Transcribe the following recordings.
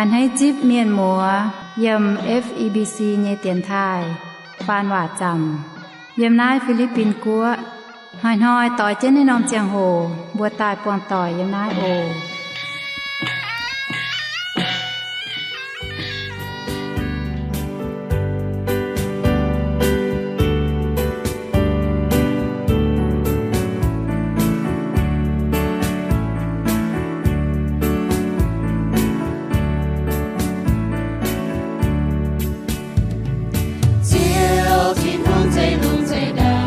A'hneiv zipv mienh muoz yiem F E B C nyei dienx taaih faan waac zaamc yiem naaiv Fi^li^bin Guoqv. Hnoi-hnoi doix jienv naaiv norm ziangh hoc mbuo daaih buangh doic yiem naaiv oc. Ziouv Tin-Hungh, zeiv lungh zeiv ndau,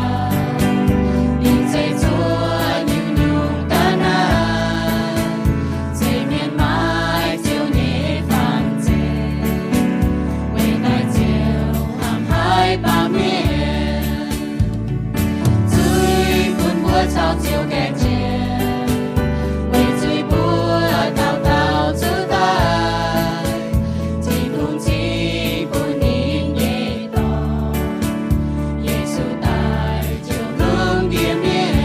ninh zeiv zuov nyungc-nyungc daaih naaic, zeiv mienh maaih Ziouv nyei fangx zeiv, weic naaiv Ziouv hnamv haic baamh mienh. Zuiz bun mbuo caux Ziouv gaengh jiex, weic zuiz mbuo dauh dauh zuqc daaih. Tin-Hungh cingx bun ninh nyei Dorn, Yesu, daaih ziouc lungh ndiev mienh.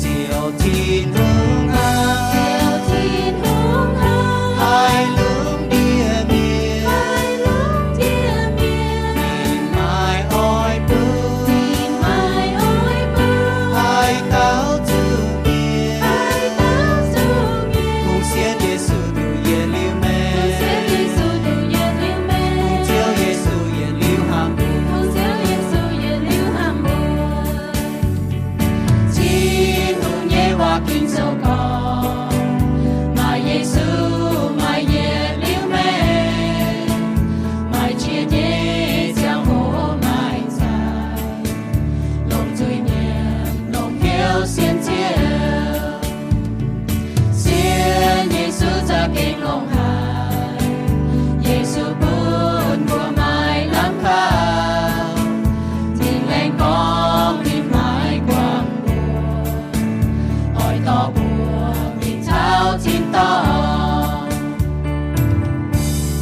Ziouv Tin-Hungh hnangv, Ziouv Tin-Hungh hnangv, haih lungh ndiev mienh, haih lungh ndiev mienh. Ninh maaih oix bun, ninh maaih oix bun, haih daaux zuqc mienh, haih daaux zuqc mienh. Hungh Sieqv Yesu, duqv yietc liuz meih, Hungh Sieqv Yesu, duqv yietc liuz meih. Hungh Ziouv Yesu, yietc liuz hnamv mbuo, Hungh Ziouv Yesu, yietc liuz hnamv mbuo. Tin-Hungh nyei waac Ging-Sou gorngv, maaih Yesu, maaih yietc liuz meih, maaih jiex nyei ziangh hoc maaih zaaic, longc zuiz-nyiemc, longc hnyouv sienx Ziouv. Sienx Yesu za'gengh longx haic. Yesu bun mbuo maaih lamh kaux. Tin-Laengh gorngv ninh maaih guangc mbuox, oix dorh mbuo mingh taux tin-dorngh.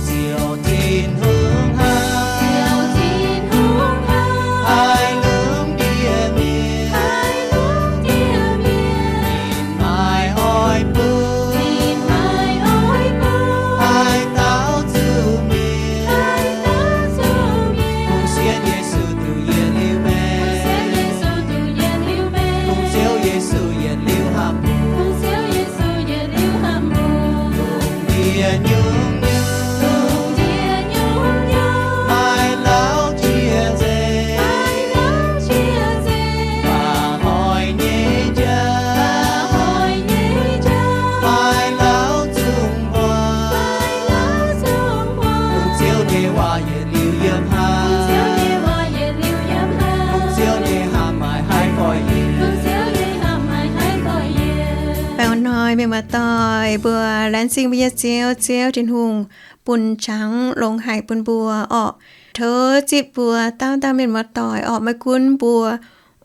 Ziouv Tin-Hungh hnangv, Ziouv Tin-Hungh hnangv, haih lungh ndiev mienh, haih lungh ndiev mienh. Ninh maaih oix bun, ninh maaih oix bun, haih daaux zuqc mienh, haih daaux zuqc mienh. Hungh Sieqv Yesu, duqv yietc liuz meih, Hungh Sieqv Yesu, duqv yietc liuz meih. Hungh Ziouv Yesu, yietc liuz hnamv mbuo, Hungh Ziouv Yesu, yietc liuz hnamv mbuo. Lungh ndiev nyungc-nyungc, lungh ndiev nyungc-nyungc, maaih lauh jiex nzengc, maaih lauh jiex nzengc. Faaux hoic nyei jauv, faaux hoic nyei jauv, maaih lauh zungv huaax, maaih lauh zungv huaax. Hungh Ziouv nyei waac yietc liuz yiem hnangv, Hungh Ziouv nyei waac yietc liuz yiem hnangv. Hungh Ziouv nyei hnamv maaih haih goiv yienc, Hungh Ziouv nyei hnamv maaih haih goiv yienc. Baengh orn hnoi mienh muoz-doic mbuo, laengz zingh mbuo nyei Ziouv, Ziouv Tin-Hungh bun qangx longx haic bun mbuo orqc. Tov zipv mbuo dauh dauh mienh muoz-doic orqc, maiv gunv mbuo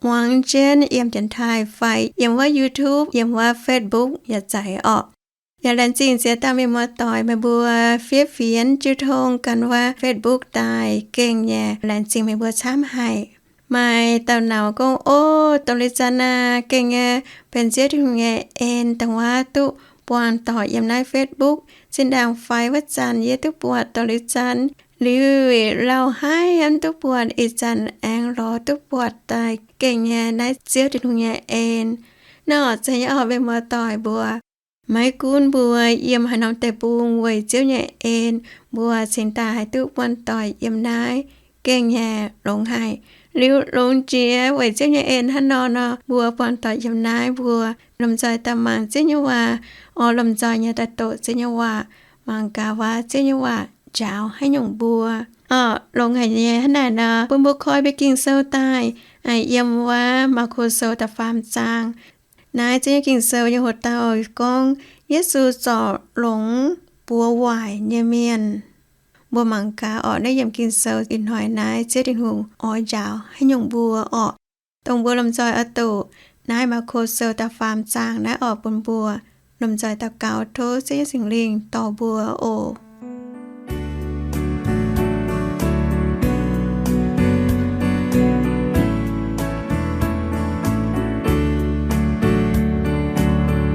muangx jienv yiem dienx taaih fai yiem wuov YouTube, yiem wuov Facebook yaac zeiz orqc. Yaac laengz zingh ziex dauh mienh muoz-doic meih mbuo fiev fienx jiu tong ganh wuov Facebook daaih gengh nyei, laengz zingh meih mbuo camv haic. Maaih dauh nauz gorngv, Ov, dongh liuz zanc aac, gengh nyei, benx Ziouv Tin-Hungh nyei en, dongh wuov duqv buangh doic yiem naaiv Facebook. Zinh ndaangc faix wuov zanc yie duqv buatc dongh liuz zanc, liuz lauh haiv yaac duqv buatc, ih zanc aengx lorz duqv buatc daaih, gengh nyei naaiv Ziouv Tin-Hungh nyei en. Nor zeiz nyei orqc, mienh muoz-doic mbuo. Maiv gunv mbuo yiem haaix norm deic-bung weic Ziouv nyei en, mbuo cingx daaih haih duqv buangh doic yiem naaiv, gengh nyei longx haic. Liuz longx jiex weic Ziouv nyei en hnangv nor nor, mbuo buangh doic yiem naaiv mbuo lomh nzoih daaih mangc Ziouv nyei waac, oix lomh nzoih nyei daaih doqc Ziouv nyei waac, mangc gaax waac Ziouv nyei waac njaaux haaix nyungc mbuo. Orqc, longx haic nyei hnangv naaic nor, bun mbuo koi mbuo Ging-Sou daaih, yiem wuov Maako Sou da'faam zaang. Naaiv Ziouv nyei Ging-Sou nyei hoc-dauh gorngv Yesu zorc longx buoz waaic nyei mienh. Mbuo mangc gaax orqc, naaiv yiem Ging-Sou ih hnoi naaiv Ziouv Tin-Hungh oix njaaux haaix nyungc mbuo orqc. Dongh mbuo lomh nzoih oix doqc naaiv Maako Sou da'faam zaang naaiv orqc bun mbuo lomh nzoih daux gaux tov Ziouv nyei Singx Lingh dorh mbuo oc.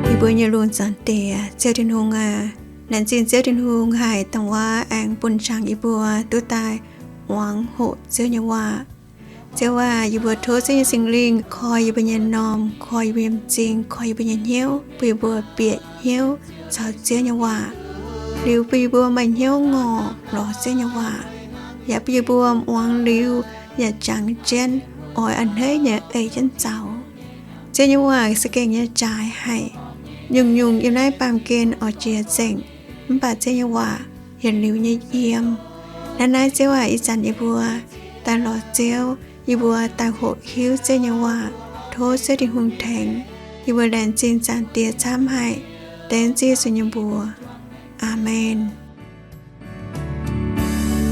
Yie mbuo Yietc lungh zaangc Diex, Ziouv Tin-Hungh aac, laengz zingh Ziouv Tin-Hungh haih dongh wuov aengx bun jangx yie mbuo duqv daaih muangx hoqc Ziouv nyei waac. Ziouv aac, yie mbuo tov Ziouv nyei Singx Lingh koi yie mbuo nyei m'normh, koi yie mbuo nyei m'zing, koi yie mbuo nyei hnyouv, bun yie mbuo bieqc hnyouv caux Ziouv nyei waac. Liuz bun yie mbuo maaih hnyouv ngorc lorz Ziouv nyei waac, yaac bun yie mbuo muangx liuz yaac jangx jienv, oix a'hneiv nyei ei jienv zaux. Ziouv nyei waac se gengh nyei jaaix haic. Nyungc-nyungc yiem naaiv baamh gen oix jiex zengc, mv baac Ziouv nyei waac yietc liuz nyei yiem. Naaiv naaiv Ziouv aac, ih zanc yie mbuo daaih lorz Ziouv, yie mbuo daaih hoqc hiuv Ziouv nyei waac. Tov Ziouv Tin-Hungh tengx yie mbuo. Laengz zingh zaangc Diex camv haic. Dengv Ziouv Yesu nyei mbuox. Aamen.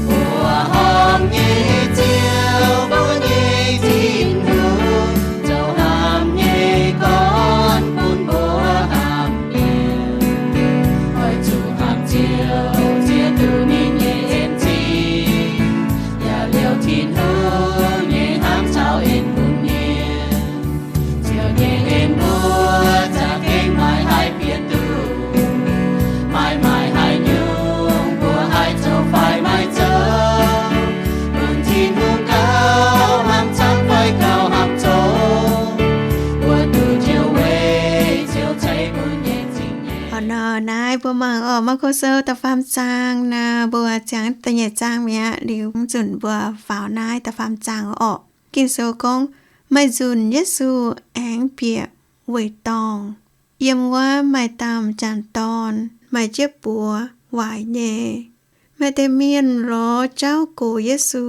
Mbuo horpc nyei Ziouv, mbuo nyei Tin-Hungh, zoux hnamv nyei gorn bun mbuo hnamv mienh. Oix zuqc hnamv Ziouv, ziex duqv ninh nyei en zingh, yaac liouh Tin-Hungh nyei hnamv caux en bun mienh. Ziouv nyei en mbuo za'gengh maiv haih bieqc duqv, maiv maaih haaix nyungc mbuo haih zoux fai maiv zoux. Bun Tin-Hungh gauh hnamv camv fai gauh hnamv zoqc, mbuo duqv Ziouv weic Ziouv ceix bun nyei zingh nyei. Hnangv naaiv mbuo mangc orqc, Maako Sou da'faam zaang naaic, mbuo ziangx da'nyeic zaang mi'aqv. Liuz mv zunc mbuo faaux naaiv da'faam zaang orqc. Ging-Sou gorngv, maaih nzunc Yesu aengx bieqc weic dorngh. Yiem wuov maaih dauh m'jangc dorn, maaih jieqv buoz waaic nyei. Maaih deix mienh lorz jauv gox Yesu.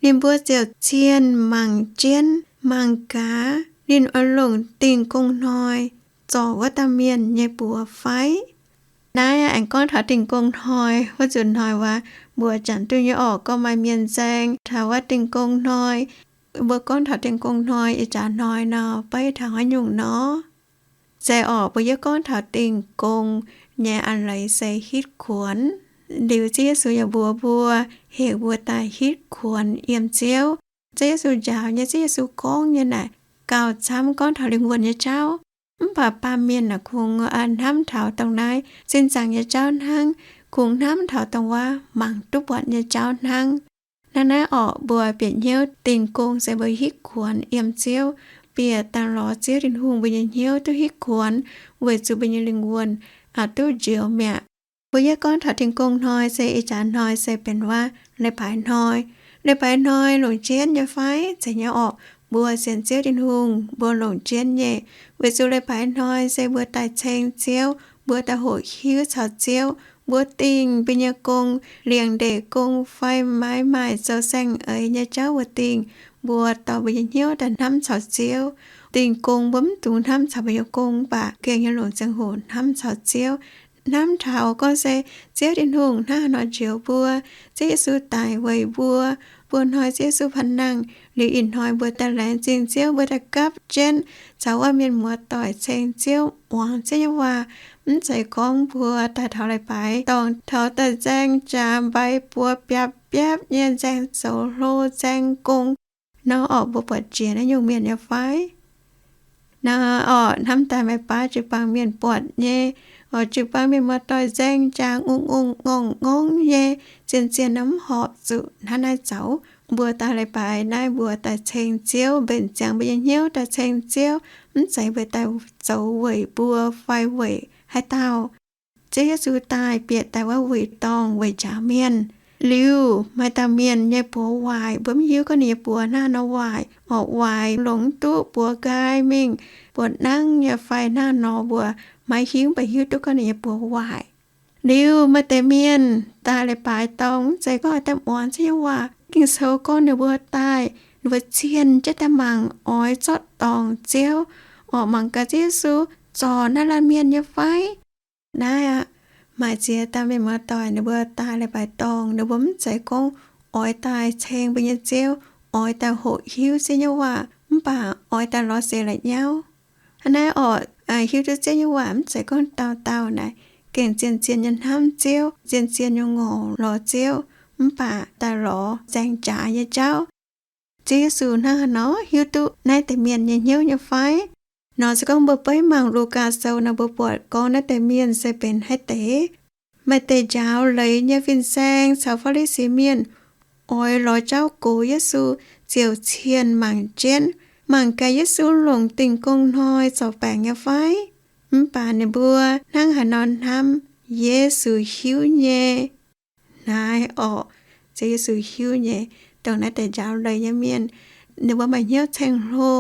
Ninh mbuo ziouc cienh mangc jienv mangc gaax ninh oix longc dingh gong hnoi zorc wuov dauh mienh nyei buoz fai. Naaiv aengx gorngv taux dingh gong hnoi. Wuov nzunc hnoi wuov, mbuo janx duqv nyei orqc, gorngv maaih mienh nzaeng taux wuov dingh gong hnoi. Mbuo gorngv taux dingh gong hnoi, ih jaax hnoi nor, beiv taux haaix nyungc nor? Zeiz orqc, mbuo yie gorngv taux dingh gong nyei a'hneiv leiz se hitv kuonx. Liuz Ziouv Yesu yaac mbuox mbuo, heuc mbuo daaih hitv kuonx yiem Ziouv. Ziouv Yesu njaaux nyei, Ziouv Yesu gorngv nyei naaic, gauh camv gorngv taux lingh wuonh nyei jauv. Mv baac baamh mienh naaic kungx hnamv taux dongh naaiv sin zaangc nyei jauv hnangv, kungx hnamv taux dongh wuov mangc duqv buatc nyei jauv hnangv. Hnangv naaiv orqc, mbuo bieqc hnyouv dingh gong se mbuo hitv kuonx yiem Ziouv, bieqc daaih lorz Ziouv Tin-Hungh, mbuo nyei hnyouv duqv hitv kuonx, weic zuqc mbuo nyei lingh wuonh aqc duqv njoux mi'aqv. Mbuo yie gorngv taux dingh gong hnoi se ih jaax hnoi se benx wuov leiz-baaix hnoi. Leiz-baaix hnoi longc jienv nyei fai? Zeiz nyei orqc, mbuo sienx Ziouv Tin-Hungh mbuo longc jienv nyei, weic zuqc leiz-baaix hnoi se mbuo daaih ceng Ziouv, mbuo daaih hoqc hiuv caux Ziouv, mbuo dingh mbuo nyei gong, liengc ndeic gong fai maiv maaih zoux saeng-eix nyei jauv wuov dingh, mbuo dorh mbuo nyei hnyouv daaih hnamv caux Ziouv. Dingh gong mbuo mv dungx hnamv caux mbuo nyei gong, mv baac gengh nyei longc ziangh hoc hnamv caux Ziouv. Hnamv taux gorngv se Ziouv Tin-Hungh hnangv haaix nor njoux mbuo, Ziouv Yesu daic weic mbuo, mbuo hnoi Ziouv Yesu panh nangh, liuz ih hnoi mbuo daaih laengz zingh Ziouv, mbuo daaih gapv jienv caux wuov mienh muoz-doic ceng Ziouv, muangx Ziouv nyei waac. Mv zeiz gorngv mbuo daaih taux leiz-baaix dorngh taux daaih nzaeng jaax mbaix buoz biapv biapv nyei nzaeng zoux hlo nzaeng gong nor orqc, mbuo buatc jiex naaiv nyungc mienh nyei fai? Naaiv orqc, hnamv daaih meih baav jiu-baang mienh buatc nyei, orqc, jiu-baang mienh muoz-doic nzaeng jaax ngongh ngongh ngongh ngongh nyei, zien-zien nor mv horpc zuqc hnangv naaiv zoux. Mbuo daaih leiz-baaix naaiv mbuo daaih ceng Ziouv, mbenc ziangx mbuo nyei hnyouv daaih ceng Ziouv, mv zeiz mbuo daaih zoux weic mbuo fai weic haaix dauh. Ziouv Yesu daaih bieqc daaih wuov wuic dorngh weic njaaux mienh. Liuz maaih dauh mienh nyei buoz waaic, mbuo mv hiuv gorngv ninh nyei buoz hnangv haaix nor waaic, orqc, waaic longc mv duqv, buoz nqaai mingh, buoz nangv nyei fai hnangv haaix nor, mbuo maiv hiuv, mv baac hiuv duqv gorngv ninh nyei buoz waaic. Liuz maaih deix mienh daaih leiz-baaix dorngh, mv zeiz gorngv daaih muangx Ziouv nyei waac. Ging-Sou gorngv ninh mbuo daaih, ninh mbuo cienh jienv daaih mangc, oix zorqv dorngc Ziouv, orqc, mangc gaax Ziouv Yesu zorc naaiv laanh mienh nyei fai. Naaiv aqv, maaih ziex dauh mienh muoz-doic ninh mbuo daaih leiz-baaix dorngh, ninh mbuo mv zeiz gorngv oix daaih ceng mbuo nyei Ziouv, oix daaih hoqc hiuv Ziouv nyei waac, mv baac oix daaih lorz seix la'nyauv. Hnangv naaiv orqc, hiuv duqv Ziouv nyei waac mv zeiz gorngv dauh dauh naaic gengh zien-zien nyei hnamv Ziouv, zien-zien nyei ngorc lorz Ziouv, mv baac daaih lorz nzaeng jaax nyei jauv. Ziouv Yesu hnangv haaix nor hiuv duqv naaiv deix mienh nyei hnyouv nyei fai? Nor se gorngv mbuo beiv mangc Lugaa Sou nor, mbuo buatc gorngv naaiv deix mienh se benx haaix deix. Maaih deix njaaux leiz nyei fin-saeng caux Faa^li^si Mienh oix lorz jauv gox Yesu, ziouc cienh mangc jienv, mangc gaax Yesu longc Dingh Gong Hnoi zorc baengc nyei fai. Mv baac ninh mbuo hnangv haaix nor hnamv Yesu hiuv nyei. Naaiv orqc, Ziouv Yesu hiuv nyei, dongh naaiv deix njaaux leiz nyei mienh, ninh mbuo maaih hnyouv ceng-hlo,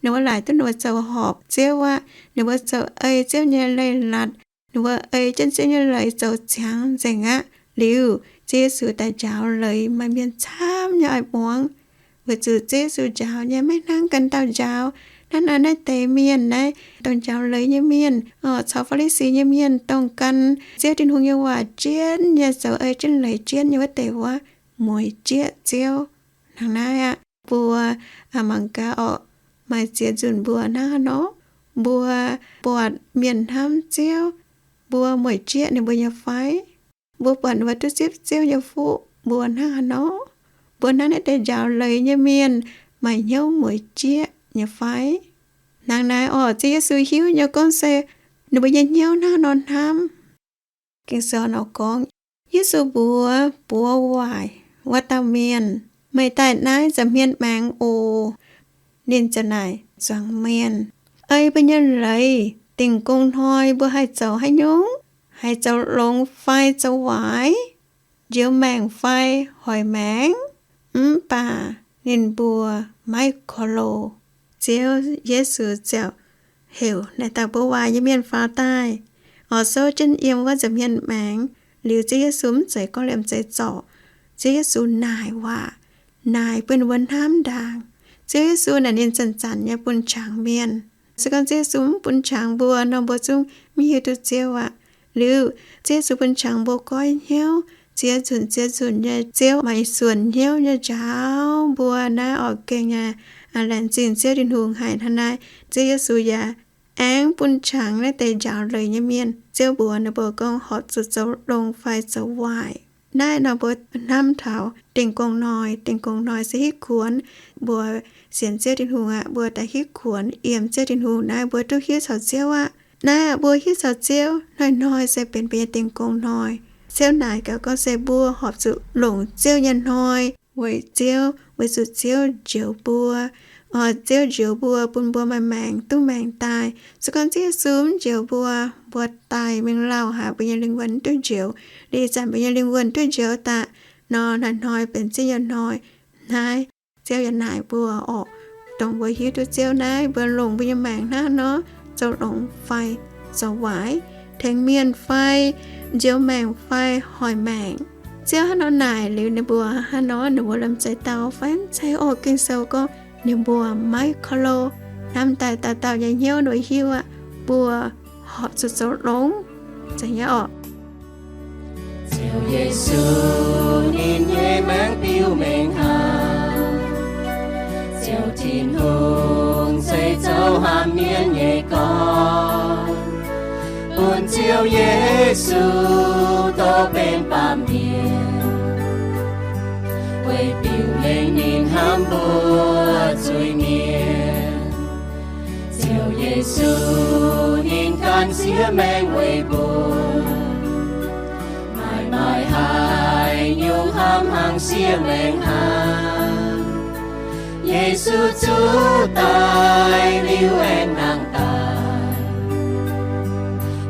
ninh mbuo laaic duqv ninh mbuo zoux horpc Ziouv aqv. Ninh mbuo zoux ei Ziouv nyei leiz-latc, ninh mbuo ei jienv Ziouv nyei leiz zoux ziangx nzengc aqv. Liuz Ziouv Yesu daaih njaaux leiz, maaih mienh camv nyei oix muangx, weic zuqc Ziouv Yesu njaaux nyei maiv hnangv ganh dauh njaaux. Hnangv naaiv, naaiv deix mienh naaiv, dongh njaaux leiz nyei mienh, caux Faa^li^si nyei mienh, dongh gan Ziouv Tin-Hungh nyei waac jienv nyei, zoux ei jienv leiz jienv nyei wuov deix wuov, mueic jieqv Ziouv. Hnangv naaiv aqv, mbuo mangc gaax orqc, maaih ziex nzunc mbuo hnangv haaix nor, mbuo buatc mienh hnamv Ziouv, mbuo mueic jieqv ninh mbuo nyei fai? Mbuo buatc ninh mbuo duqv zipv Ziouv nyei fuqv, mbuo hnangv haaix nor? Mbuo hnangv naaiv deix njaaux leiz nyei mienh maaih hnyouv mueic jieqv nyei fai? Hnangv naaiv orqc, Ziouv Yesu hiuv nyei gorngv se ninh mbuo nyei hnyouv hnangv haaix nor hnamv. Ging-Sou nor gorngv, Yesu mbuox buoz waaic wuov dauh mienh, Meih daaih naaiv nza'hmien maengx oc. Ninh ziouc naaic zuangx mienh, Ei mbuo nyei leiz, Dingh Gong Hnoi mbuo haih zoux haaix nyungc? Haih zoux longx fai zoux waaic? Njoux maengc fai hoic maengc? Mv baac ninh mbuo maiv korv-loz. Ziouv Yesu ziouc heuc naaic dauh buoz waaic nyei mienh faaux daaih, oix souv jienv yiem wuov nza'hmien maengx. Liuz Ziouv Yesu mv zeiz gorngv liemh zeih zorc. Ziouv Yesu naaic waac, naaic bun ninh mbuo hnamv ndaangc. Ziouv Yesu naaic ninh zanc-zanc nyei bun qangx mienh. Se gorngv Ziouv Yesu mv bun qangx mbuo nor, mbuo zungv mv hiuv duqv Ziouv aqv. Liuz Ziouv Yesu bun qangx mbuo goiv hnyouv, ziex nzunc ziex nzunc nyei Ziouv maaih suonc hnyouv nyei njaaux mbuo naaiv orqc. Gengh nyei laengz zingh Ziouv Tin-Hungh haic hnangv naaiv. Ziouv Yesu yaac aengx bun qangx naaiv deix njaaux leiz nyei mienh. Ziouv mbuox ninh mbuo gorngv horpc zuqc zoux longx fai zoux waaic. Naaiv nor mbuo hnamv taux Dingh Gong Hnoi. Dingh Gong Hnoi se hitv kuonx. Mbuo sienx Ziouv Tin-Hungh aqv, mbuo daaih hitv kuonx yiem Ziouv Tin-Hungh naaiv, mbuo duqv hiuv caux Ziouv aqv. Naaiv mbuo hiuv caux Ziouv hnoi-hnoi se benx mbuo nyei Dingh Gong Hnoi. Ziouv naaic gaax gorngv se mbuo horpc zuqc longc Ziouv nyei hnoi weic Ziouv, weic zuqc Ziouv njoux mbuo. Ziouv njoux mbuo bun mbuo maaih maengc, duqv maengc daaih. Se gorngv Ziouv Yesu mv njoux mbuo, mbuo daaih mingh lauh haic, mbuo nyei lingh wuonh mv duqv njoux. Liuz zanc mbuo nyei lingh wuonh duqv njoux daaih nor, hnoi-hnoi benx Ziouv nyei hnoi. Naaiv Ziouv yaac naaic mbuo orqc, dongh mbuo hiuv duqv Ziouv naaiv, mbuo longc mbuo nyei maengc hnangv nor, zoux longx fai zoux waaic, tengx mienh fai, njoux maengc fai hoic maengc. Ziouv hnangv nor naaic liuz ninh mbuo hnangv nor, ninh mbuo liemh zeih dau fai mv zeiz orqc? Ging-Sou gorngv ninh mbuo maiv korv-loz. Hnamv daaih dauh dauh nyei hnyouv ninh mbuo hiuv aqv, mbuo horpc zuqc zoux longx. Zeiz nyei orqc. Ziouv Yesu ninh nyei maengc biux mengh hnangv. Ziouv Tin-Hungh se zoux haamh mienh nyei gorn, bun Ziouv Yesu dorh benx baamh mienh, weic biux mengh ninh hnamv mbuo zuiz-mienh. Ziouv Yesu ninh ganh siev maengc weic mbuo, maaih, maaih haaix nyungc hnamv hnaangx siev maengc hnangv? Yesu zuqc daic liuz aengx nangh daaih,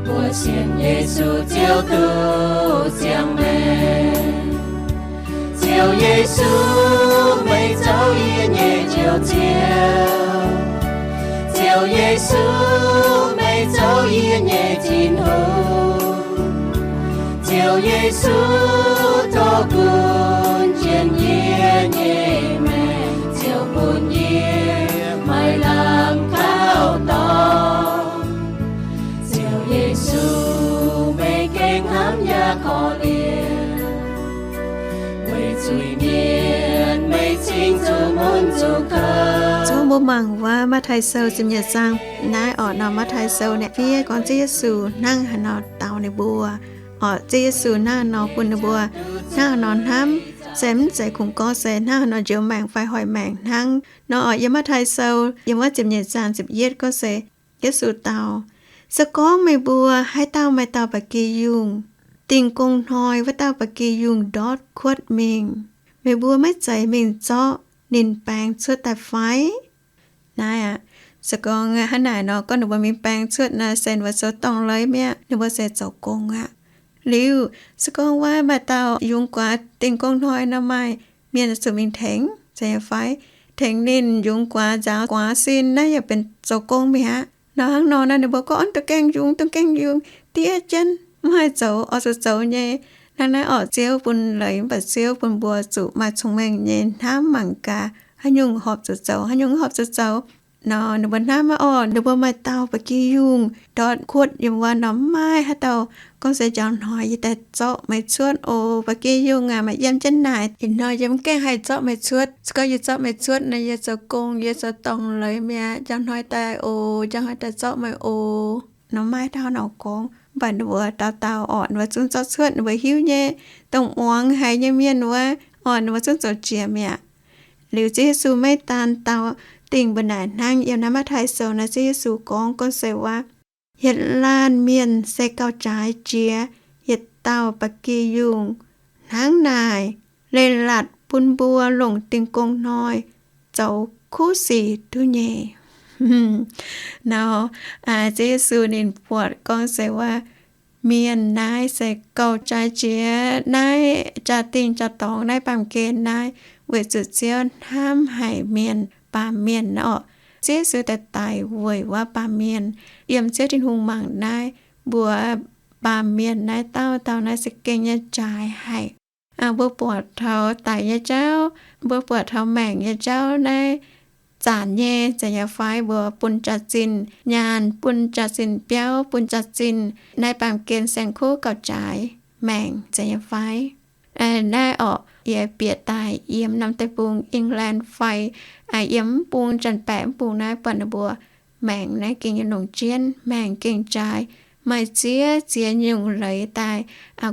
mbuo sienx Yesu Ziouv duqv ziangh maengc. Ziouv Yesu, meih zoux yie nyei Njoux Ziouv. Ziouv Yesu, meih zoux yie nyei Tin-Hungh. Ziouv Yesu, dorh gunv jienv yie nyei maengc, Ziouv bun yie maaih lamh kaux dorngx. Ziouv Yesu, meih gengh hnamv yaac korv-lienh, weic zuiz-mienh meih cingx zuqc mun zuqc kouv. Zungv mbuo mangc wuov Matv^taai Sou ziepc nyeic zaang naaiv orqc, norm Matv^taai Sou naaiv fiev gorngv Ziouv Yesu hnangv haaix nor daux ninh mbuo. Orqc, Ziouv Yesu hnangv haaix nor bun ninh mbuo hnangv haaix nor hnamv, se mv zeiz kungx gorngv se hnangv haaix nor njoux maengc fai hoic maengc hnangv nor orqc. Yiem Matv^taai Sou yiem wuov ziepc nyeic zaang ziepc yietv gorngv se Yesu dau, Se gorngv meih mbuo haaix dauh maaih dauh ba'gi yungh, dingh gong hnoi wuov dauh ba'gi yungh ndortv kuotv mingh, meih mbuo maiv zeiz mingh zorqv ninh baeng cuotv daaih fai? Naaiv aqv, se gorngv hnangv naaic nor, gorngv ninh mbuo mingh baeng cuotv naaic se ninh mbuo zoux dorngh leiz mi'aqv, ninh mbuo se zoux gong aqv. Liuz, se gorngv wuov maaih dauh yungz guaax dingh gong hnoi nor, maaih mienh zuqc mingh tengx, zeiz nyei fai? Tengx ninh yungz guaax nzaaux guaax sin, naaiv yaac benx zoux gong mi'aqv. Nor hnangv nor naaic, ninh mbuo gorngv, Duqv gaengh yungz, duqv gaengh yungz, diev jienv, mv haih zoux, oix zuqc zoux nyei. Hnangv naaiv orqc, Ziouv bun leiz mv baac Ziouv bun mbuo zuqc maaih cong-mengh nyei hnamv mangc gaax haaix nyungc horpc zuqc zoux, haaix nyungc horpc zuqc zoux. Nor ninh mbuo hnamv maiv orqc, ninh mbuo maaih dauh ba'gi yungh ndortv kuotv yiem wuov nor, mv maaih haaix dauh gorngv se njang hnoi yie daaih zorqv meih cuotv oc. Ba'gi yungh aac, maaih yiem jienv naaic, ih hnoi yie mv gaengh haih zorqv meih cuotv. Se gorngv yie zorqv meih cuotv nor, yie zoux gong, yie zoux dorngh leiz mi'aqv. Njang hnoi daaih oc, njang hnoi daaih zorqv meih oc. Nor maiv dauh nor gorngv, mv baac ninh mbuo dauh dauh orqc, ninh mbuo zungv zorqv cuotv. Ninh mbuo hiuv nyei, dongh muangx haiz nyei mienh wuov orqc, ninh mbuo zungv zoux jiex mi'aqv. Liuz Ziouv Yesu maiv daan dau dingh mbuo naaic hnangv. Yiem naaiv Matv^tai Sou naaic, Ziouv Yesu gorngv, gorngv se wuov, Yietc laanh mienh se gauh jaaix jiex yietc dauh ba'gi yungh. Hnangv naaic, leiz-latc bun mbuo longc dingh gong hnoi zoux kuv sic duqv nyei. Nor, Ziouv Yesu ninh buatc gorngv se wuov, mienh naaiv se gauh jaaix jiex naaiv jaa-dingh jaa-dorngx naaiv baamh gen naaiv, weic zuqc Ziouv hnamv haic mienh, baamh mienh naaiv orqc. Ziouv Yesu daaih daic weic wuov baamh mienh. Yiem Ziouv Tin-Hungh mangc naaiv, mbuo baamh mienh naaiv dauh dauh naaiv se gengh nyei jaaix haic. Mbuo buatc taux daic nyei jauv, mbuo buatc taux maengc nyei jauv naaiv zanc nyei, zeiz nyei fai? Mbuo bun jaax-zinh nyaanh, bun jaax-zinh biauv, bun jaax-zinh naaiv baamh gen saeng-kuv gauh jaaix maengc, zeiz nyei fai? Naaiv orqc, yie bieqc daaih yiem norm deic-bung England fai yiem mv bung Janx-Baeqc mv bung naaiv, buatc ninh mbuo maengc naaiv gengh nyei longc jienv, maengc gengh jaaix, maaih ziex ziex nyungc leiz daaih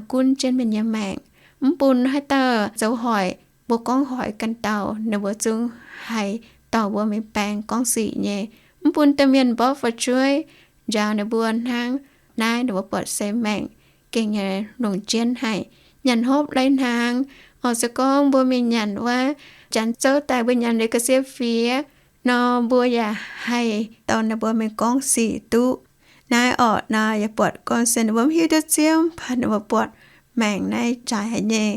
gunv jienv mienh nyei maengc. Mv bun haaix dauh zoux hoic, mbuo gorngv hoic ganh dauh, ninh mbuo zungv haih dorh mbuo mingh baeng gorngv sic nyei. Mv bun domh mienh mborqv fu'jueiv njaaux ninh mbuo hnangv. Naaiv ninh mbuo buatc se maengc gengh nyei longc jienv haic. Nyanc hopv leiz hnaangx, oix se gorngv mbuo mingh nyanc wuov Janx zouv daaih, mbuo nyanc liuz ga'sie fiev nor, mbuo yaac haih dorh ninh mbuo mingh gorngv sic duqv. Naaiv orqc nor, yaac buatc gorngv se ninh mbuo mv hiuv duqv Ziouv, mv baac ninh mbuo buatc maengc naaiv jaaix haic nyei,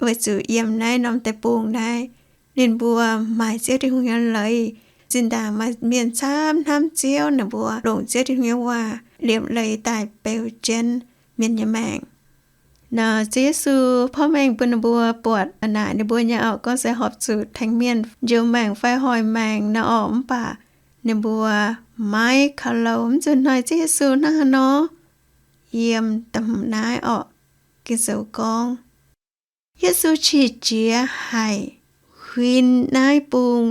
weic zuqc yiem naaiv norm deic-bung naaiv, ninh mbuo maaih Ziouv Tin-Hungh nyei leiz. Zinh ndaangc maaih mienh camv hnamv Ziouv, ninh mbuo longc Ziouv Tin-Hungh nyei waac liepc leiz daaih beu jienv mienh nyei maengc. Nor Ziouv Yesu porv mengh bun ninh mbuo buatc naaic ninh mbuo nyei orqc, gorngv se horpc zuqc tengx mienh njoux maengc fai hoic maengc nor orqc, mv baac ninh mbuo maiv kaux louh. Mv zuqc hnoi Ziouv Yesu hnangv haaix nor, yiem da'hmz naaiv orqc, Ging-Sou gorngv, Yesu qiex jiez haic, huin naaiv bung,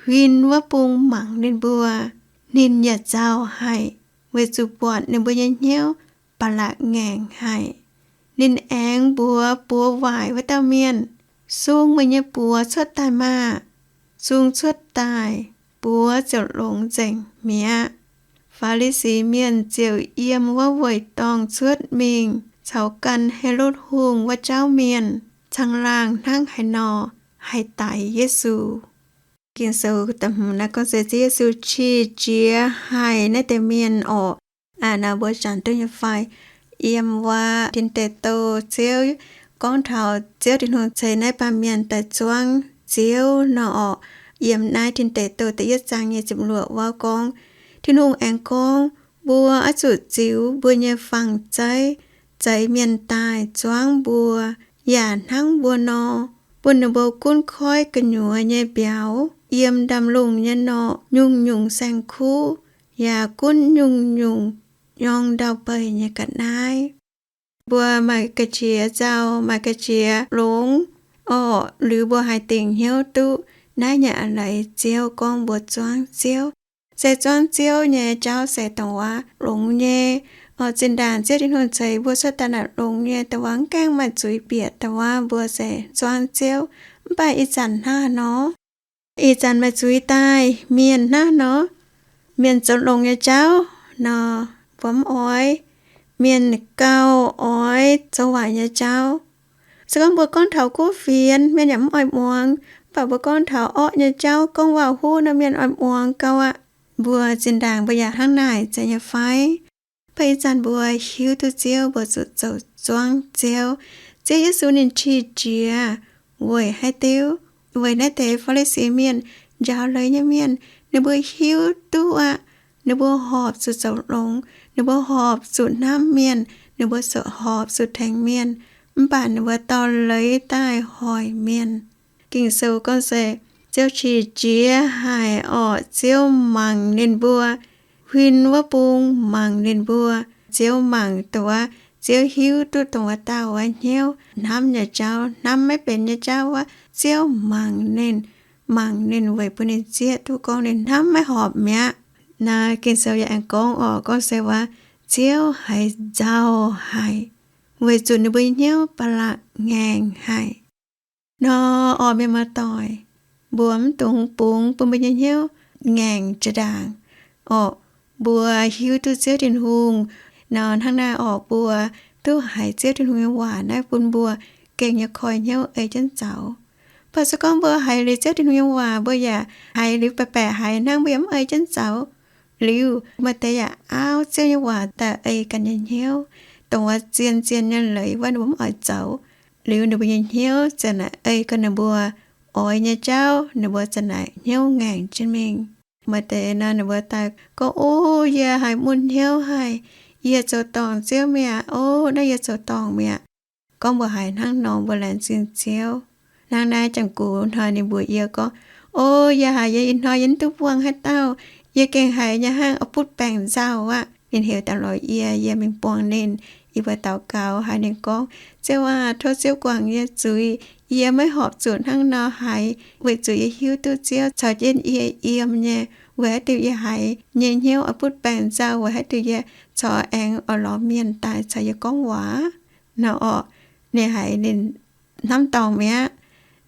huin wuov bung mangc ninh mbuo. Ninh yaac nzauh haic, weic zuqc buatc ninh mbuo nyei hnyouv ba'laqc ngaengc haic. Ninh aengx mbuox buoz waaic wuov dauh mienh, Sung meih nyei buoz cuotv daaih maah! Sung cuotv daaih, buoz ziouc longx nzengc mi'aqv. Faa^li^si Mienh ziouc yiem wuov weic dorngh cuotv mingh caux gan Helotv Hungh wuov jauv mienh caangh laangh hnangv haaix nor haih daix Yesu. Ging-Sou da'hmz naaiv gorngv se Ziouv Yesu qiex jiez haic naaiv deix mienh orqc. Aa, nor mbuo zanc duqv nyei fai? Yiem wuov Tin Deic Douh Ziouv gorngv taux Ziouv Tin-Hungh ceix naaiv baamh mienh daaih zuangv Ziouv nor orqc. Yiem naaiv Tin Deic Douh da'yietv zaang nyei ziepc luoqc wuov gorngv, Tin-Hungh aengx gorngv, Mbuo oix zuqc ziux mbuo nyei fangx-zeiv, zeix mienh daaih zuangv mbuo, yaac hnangv mbuo nor, bun ninh mbuo gunv koiv gu'nyuoz nyei mbiauz, yiem ndaamv-lungh nyei norqc nyungc-nyungc saeng-kuv, yaac gunv nyungc-nyungc nyorng ndau-beih nyei ga'naaiv. Mbuo maaih ga'qiex nzauh, maaih ga'qiex longx orqc, liuz mbuo haih dingc hnyouv duqv naaiv nyei a'leiz Ziouv gorngv mbuo zuangv Ziouv. Se zuangv Ziouv nyei jauv se dongh wuov longx nyei. Orqc, zinh ndaangc Ziouv Tin-Hungh ceix mbuo cuotv daaih naaic longx nyei, dongh wuov mv gaengh maaih zuiz bieqc, dongh wuov mbuo se zuangv Ziouv. Mv baac ih zanc hnangv haaix nor? Ih zanc maaih zuiz daaih, mienh hnangv haaix nor? Mienh zoux longx nyei jauv, nor, mbuo mv oix mienh gauh oix zoux waaic nyei jauv. Se gorngv mbuo gorngv taux kuv fienx, mienh yaac mv oix muangx. Mv baac mbuo gorngv taux orqv nyei jauv, gorngv waac-huv nor, mienh oix muangx gauh aqv. Mbuo zinh ndaangc mbuo yaac hnangv naaic zeiz nyei fai? Mv baac ih zanc mbuo hiuv duqv Ziouv, mbuo zuqc zoux zuangx Ziouv. Ziouv Yesu ninh qiex jiez weic haaix diuc? Weic naaiv deix Faa^li^si Mienh, njaaux leiz nyei mienh, ninh mbuo hiuv duqv aqv. Ninh mbuo horpc zuqc zoux longx, ninh mbuo horpc zuqc hnamv mienh, ninh mbuo horpc zuqc tengx mienh, mv baac ninh mbuo dorh leiz daaih hoic mienh. Ging-Sou gorngv se, Ziouv qiex jiez haic orqc, Ziouv mangc ninh mbuo, huin wuov bung mangc ninh mbuo. Ziouv mangc dongh wuov, Ziouv hiuv duqv dongh wuov dauh wuov hnyouv, hnamv nyei jauv, hnamv maiv benx nyei jauv wuov, Ziouv mangc ninh, mangc ninh weic bun ninh zieqv duqv gorngv ninh hnamv maiv horpc mi'aqv. Naaiv Ging-Sou yaac aengx gorngv orqc, gorngv se wuov, Ziouv haiz nzauh haic, weic zuqc ninh mbuo nyei hnyouv ba'laqc ngaengc haic. Nor orqc, mienh muoz-doic, mbuo mv dungx bungx bun mbuo nyei hnyouv ngaengc jiex ndaangc. Orqc, mbuo hiuv duqv Ziouv Tin-Hungh, nor hnangv naaiv orqc, mbuo duqv haiz Ziouv Tin-Hungh nyei waac naaiv bun mbuo gengh nyei koi hnyouv ei jienv zaux. Mv baac se gorngv mbuo haiz liuz Ziouv Tin-Hungh nyei waac, mbuo yaac haiz liuz baeqc baeqc haiz hnangv, mbuo yaac mv ei jienv zaux. Liuz maaih deix yaac aauv Ziouv nyei waac daaih ei ganh nyei hnyouv, dongh wuov zien-zien nyei leiz wuov ninh mbuo mv oix zoux. Liuz ninh mbuo nyei hnyouv ziouc naaic ei ganh ninh mbuo oix nyei jauv, ninh mbuo ziouc naaic hnyouv ngaengc jienv mingh. Maaih deix nor ninh mbuo daaih gorngv, O, yie haiz mun hnyouv haic, yie zoux dorngc Ziouv mi'aqv. O, naaiv yie zoux dorngc mi'aqv. Gorngv mbuo haiz hnangv nor, mbuo laengz zingh Ziouv. Hnangv naaiv ziangh gux hnoi ninh mbuox yie gorngv, O, yie haiz yie ih hnoi yie mv duqv buangh haaix dauh. Yie gengh haiz nyei hnangv oix butv baengc nzauh aqv. Ninh heuc daaih lorz yie, yie mingh buangh ninh. Yie mbuo daux gaux haiz ninh gorngv, Ziouv aah, tov Ziouv guangc yie zuiz. Yie maiv horpc zuqc hnangv nor haiz, weic zuqc yie hiuv duqv Ziouv caux jienv yie yiem nyei. Weic haaix diuc yie haiz nyei hnyouv oix butv baengc nzauh? Weic haaix diuc yie corc aengx oix lorz mienh daaih caux yie gorngv waac? Nor orqc, ninh haiz ninh hnamv dorngc mi'aqv.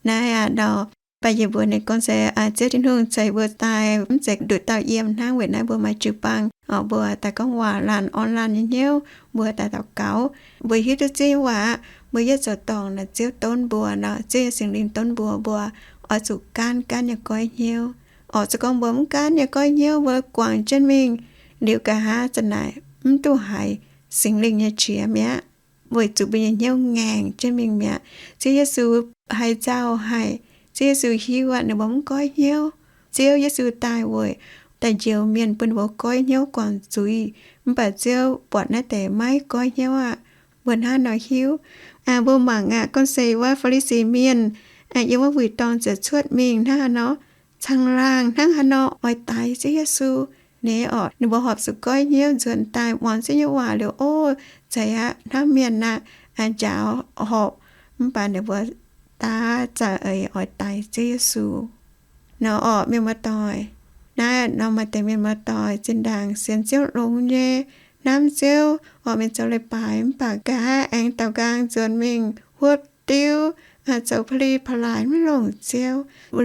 Naaiv aqv nor, mv baac yie mbuox ninh gorngv se, Ziouv Tin-Hungh ceix mbuo daaih mv zeiz nduqc dauh yiem hnangv. Weic naaiv mbuo maaih jiu-baang orqc, mbuo daaih gorngv waac laanh orn laanh nyei hnyouv, mbuo daaih daux gaux, mbuo hiuv duqv Ziouv nyei waac aqv. Mbuo yietv zoux dorngc naaic Ziouv donv mbuo nor, Ziouv nyei Singx Lingh donv mbuo, mbuo oix zuqc gaanv gaanv nyei goiv hnyouv. Orqc, se gorngv mbuo mv gaanv nyei goiv hnyouv, mbuo guangc jienv mingh liuz, nqa'haav za'naaic mv duqv haiz Singx Lingh nyei qiex mi'aqv, weic zuqc mbuo nyei hnyouv ngaengc jienv mingh mi'aqv. Ziouv Yesu haiz nzauh haic. Ziouv Yesu hiuv aqv ninh mbuo mv goiv hnyouv. Ziouv Yesu daaih weic daaih njoux mienh bun ninh mbuo goiv hnyouv guangc zuiz. Mv baac Ziouv buatc naaiv deix maiv goiv hnyouv aqv. Mbuo hnangv nor hiuv. Mbuo mangc aqv, gorngv se wuov Faa^li^si Mienh yiem wuov wuic dorngh ziouc cuotv mingh hnangv haaix nor, caangh laangh hnangv haaix nor oix daix Ziouv Yesu. Naaiv orqc, ninh mbuo horpc zuqc goiv hnyouv nzuonx daaih muangx Ziouv nyei waac liuz, O, zeiz aqv, hnamv mienh aqv, njaaux horpc. Mv baac ninh mbuo daav za'eix oix daix Ziouv Yesu. Nor orqc, mienh muoz-doic, naaiv nor maaih deix mienh muoz-doic zinh ndaangc sienx Ziouv longx nyei, hnamv Ziouv orqc, mingh zoux leiz-baaix, mv baac nqa'haav aengx daaux nqaang nzuonx mingh huotv diuv, zoux pa'li pa'laaix maiv longc Ziouv,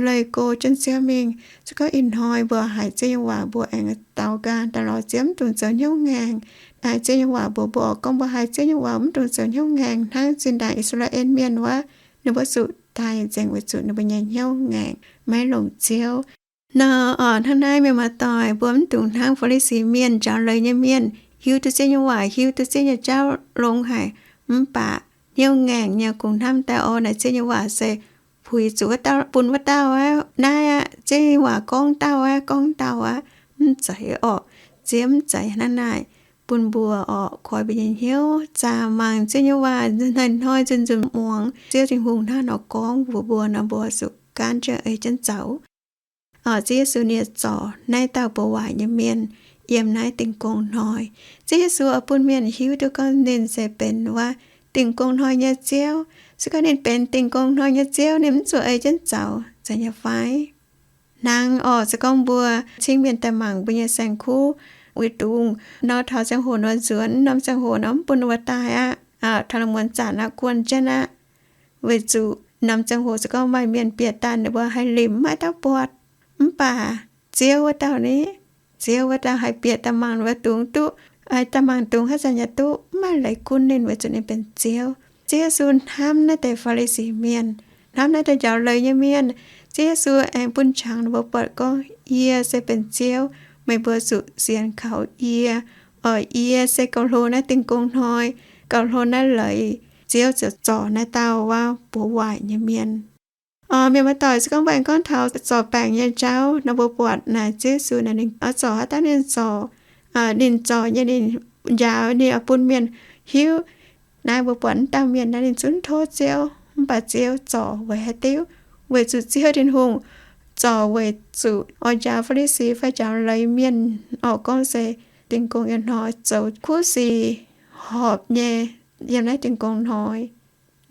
leih go jienv Ziouv mingh. Se gorngv ih hnoi mbuo haiz Ziouv nyei waac mbuo aengx daaux nqaang daaih lorz Ziouv, mv dungx zoux hnyouv ngaengc. Haiz Ziouv nyei waac mbuox mbuo, gorngv mbuo haiz Ziouv nyei waac mv dungx zoux hnyouv ngaengc hnangv zinh ndaangc I^saa^laa^en Mienh wuov, ninh mbuo zuqc daaih nzengc weic zuqc ninh mbuo nyei hnyouv ngaengc maiv longc Ziouv. Nor orqc, hnangv naaiv mienh muoz-doic, mbuo mv dungx hnangv Faa^li^si Mienh, njaaux leiz nyei mienh, hiuv duqv Ziouv nyei waac, hiuv duqv Ziouv nyei jauv longx haic, mv baac hnyouv ngaengc nyei kungx hnamv daaih, O, naaic Ziouv nyei waac se puix zuqc wuov dauh, bun wuov dauh aqv. Naaiv aqv, Ziouv nyei waac gorngv dauh aqv, gorngv dauh aqv. Mv zeiz orqc. Ziouv mv zeiz hnangv naaic. Bun mbuo orqc, koi mbuo nyei hnyouv zaah mangc Ziouv nyei waac, hnoi-hnoi nzunc-nzunc muangx Ziouv Tin-Hungh hnangv haaix nor gorngv mbuox mbuo nor, mbuo zuqc gaanv jienv ei jienv zoux. Orqc, Ziouv Yesu ninh zorc naaiv dauh buoz waaic nyei mienh yiem naaiv Dingh Gong Hnoi. Ziouv Yesu oix bun mienh hiuv duqv gorngv ninh se benx wuov Dingh Gong Hnoi nyei Ziouv. Se gorngv ninh benx Dingh Gong Hnoi nyei Ziouv, ninh mv zuqc ei jienv zoux, zeiz nyei fai? Hnangv orqc, se gorngv mbuo cingv mienh daaih mangc mbuo nyei saeng-kuv, weic dungx nor taux ziangh hoc nor nzuonx, norm ziangh hoc nor mv bun ninh mbuo daaih aqv. Taux lungh muonz zanc aqv, guon jienv aqv. Weic zuqc norm ziangh hoc se gorngv maaih mienh bieqc daaih, ninh mbuo haih limc, maiv dauh buatc. Mv baac Ziouv wuov dauh ni, Ziouv wuov dauh haih bieqc daaih mangc wuov dungz duqv, daaih mangc dungz haaix zanc yaac duqv, mv maaih leiz gunv ninh weic zuqc ninh benx Ziouv. Ziouv Yesu hnamv naaiv deix Faa^li^si Mienh, hnamv naaiv deix njaaux leiz nyei mienh. Ziouv Yesu aengx bun qangx ninh mbuo buatc gorngv, Yie se benx Ziouv, meih mbuo zuqc sienx kaux yie. Oc, yie se gauh hlo naaiv dingh gong hnoi, gauh hlo naaiv leiz. Ziouv ziouc zorc naaiv dauh wuov buoz waaic nyei mienh. Oc, mienh muoz-doic, se gorngv mbuo aengx gorngv taux zorc baengc nyei jauv nor, mbuo buatc naaic Ziouv Yesu naaic ninh oix zorc haaix dauh ninh zorc, ninh zorc nyei ninh njaaux ninh oix bun mienh hiuv. Naaiv mbuo buatc wuov dauh mienh naaiv ninh zungv tov Ziouv, mv baac Ziouv zorc weic haaix diuc? Weic zuqc Ziouv Tin-Hungh zorc weic zuqc oix njaaux Faa^li^si fai njaaux leiz mienh oc, gorngv se dingh gong nyei hnoi zoux kuv sic horpc nyei yiem naaiv dingh gong hnoi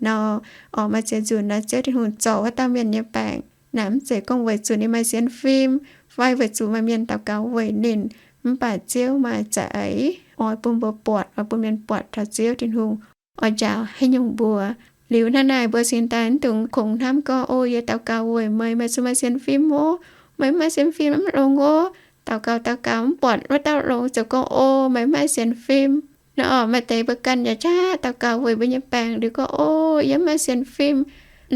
nor. Oc, maaih ziex nzunc naaiv Ziouv Tin-Hungh zorc wuov dauh mienh nyei baengc naaic mv zeiz gorngv weic zuqc ninh maaih sienx fim fai weic zuqc maaih mienh daux gaux weic ninh, mv baac Ziouv maaih za'eix oix bun mbuo buatc, oix bun mienh buatc taux Ziouv Tin-Hungh oix njaaux haaix nyungc mbuo. Liuz hnangv naaic mbuo cingx daaih mv dungx kungx hnamv gorngv, O, yie daux gaux weic meih, meih zuqc maaih sienx fim ov. Meih mv maaih sienx fim mv longx ov. Daux gaux daux gaux mv buatc wuov dauh longx ziouc gorngv, O, meih mv maaih sienx fim. Naaiv oc, maaih deix mbuo ganh yaac qaqv daux gaux weic mbuo nyei baengc liuz gorngv, O, yie mv maaih sienx fim.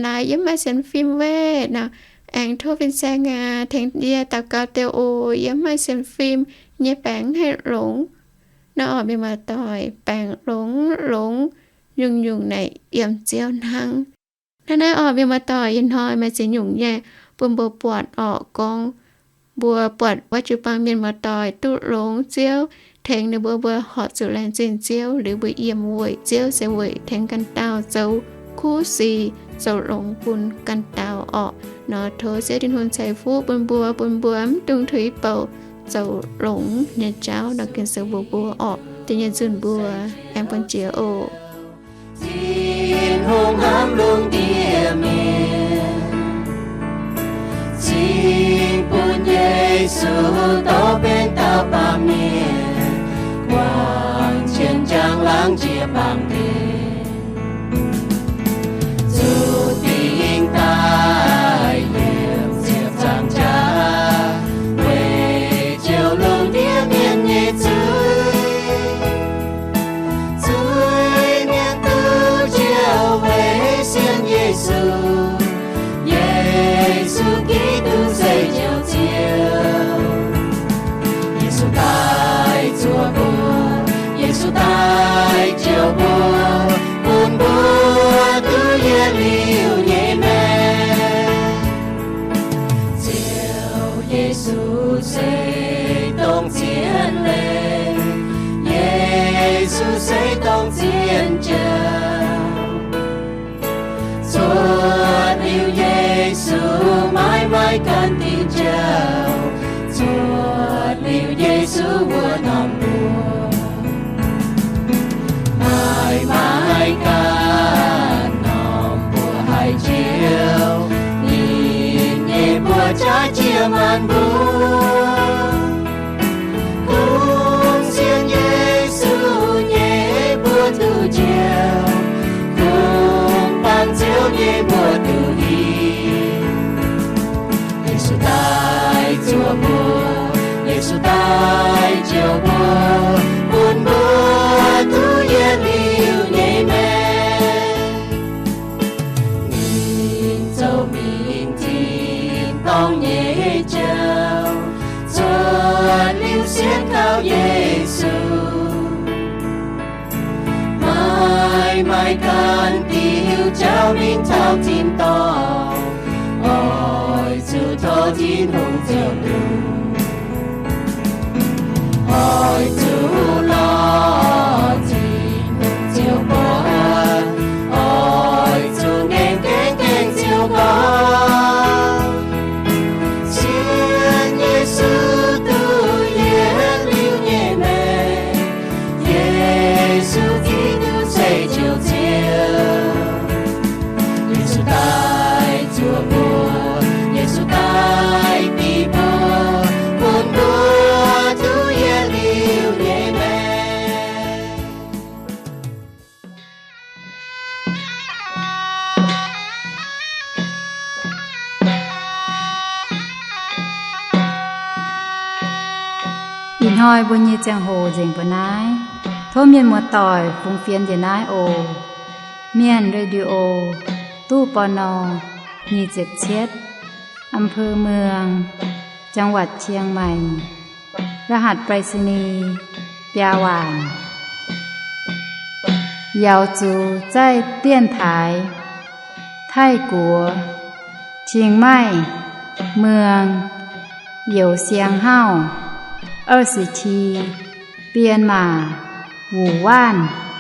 Naaic yie mv maaih sienx fim weic naaic, aengx tov fin-saeng aac tengx yie daux gaux deix oc, yie mv maaih sienx fim, nyei baengc mv haih longx. Naaiv oc, mienh muoz-doic, baengc longx longx, nyungc-nyungc naaic yiem Ziouv hnangv. Naaiv naaiv oc, mienh muoz-doic, ih hnoi maaih ziex nyungc nyei bun mbuo buatc oc, gorngv mbuo buatc wuov jiu-baang mienh muoz-doic duqv longx Ziouv, tengx ninh mbuo, mbuo horpc zuqc laengz zingh Ziouv liuz mbuo yiem weic Ziouv se weic tengx ganh dauh zoux kuv sic, zoux longx bun ganh dauh orqc. Nor tov Ziouv Tin-Hungh ceix fuqv bun mbuo, bun mbuo mv dungx tuix bouc zoux longx nyei jauv nor, gengh se mbuox mbuo orqc. Da'nyeic nzunc mbuo aengx buonv jiex oc. Tin-Hungh hnamv lungh ndiev mienh, cingx bun Yesu dorh benx dauh baamh mienh, guangc jienv njang laangz jiex baamh gen, zuqc dingc daaih yiem ziepc nzaangc jaax, weic jouh lungh ndiev mienh nyei zuiz. Zuiz-mienh duqv njoux weic sienx Yesu, Yesu Giduc se Njoux Ziouv. Yesu daaih zuoqc mbuo, Yesu daaih njoux mbuo, bun mbuo duqv yietc liuz nyei maengc. Ziouv Yesu se dongh zien leiz, Yesu se dongh zien jauv. Zuotc liuz Yesu, maiv maaih ganh diuh jauv. Zuotc liuz Yesu wuov norm mbuox, maiv maaih ganh norm mbuox haih njoux ninh nyei mbuox jaav jiex maanc mbuo. Kungx sienx Yesu nyei mbuo duqv njoux, kungx baamh Ziouv nyei mbuo duqv hiuv. Yesu daaih zuoqc mbuo, Yesu daaih njoux mbuo, bun mbuo duqv yietc liuz nyei maengc. Ninh zoux mingh tin-dorngh nyei jauv, zuotc liuz sienx kaux Yesu, maiv maaih ganh diuh jauv mingh taux tin-dorngh. Oix zuqc tov Tin-Hungh Ziouv longx, oix zuqc lorz Tin-Hungh Ziouv mbuox, oix zuqc ngaengc gaengh gaengh Ziouv gorngv, sienx Yesu duqv yietc liuz nyei maengc. Yesu Giduc se Njoux Ziouv. Yesu daaih zuoqc mbuo, Yesu daaih dingc mbuo, bun mbuo duqv yietc liuz nyei maengc. Hnoi mbuo nyei ziangh hoc nzengc mbuo naaiv. Tov mienh muoz-doic fungx fienx njiec naaiv oc. Mienh Radio, ตู้ ปณ. nyic ziepc cietv, อำเภอเมือง จังหวัดเชียงใหม่ รหัสไปรษณีย์ biaa waanc. Yaux zuqc zaih dienv taaix Taiv-Guoqv, Qingmai Muang, Youz Siang Hauv, 二十七, Bienh Maac, Wuc Waanv.